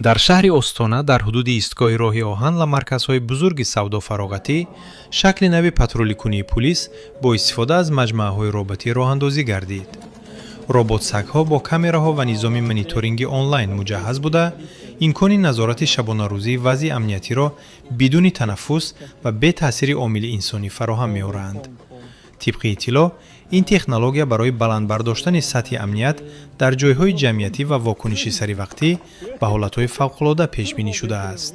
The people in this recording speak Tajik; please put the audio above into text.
Дар шаҳри Остона, дар ҳудуди истгоҳи роҳи оҳан ва марказҳои бузурги савдофароғатӣ, шакли нави патруликунии пулис бо истифода аз маҷмӯаҳои роботӣ роҳандозӣ гардид. Роботсагҳо бо камераҳо ва низоми мониторинги онлайн муҷаҳҳаз буда, имкони назорати шабонарӯзии вазъи амниятиро бидуни танаффус ва бе таъсири омили инсонӣ фароҳам меоранд. Тибқи иттилоъ, ин технология барои баланд бардоштани сатҳи амният дар ҷойҳои ҷамъиятӣ ва вокуниши саривақтӣ ба ҳолатҳои фавқулода пешбинӣ шудааст.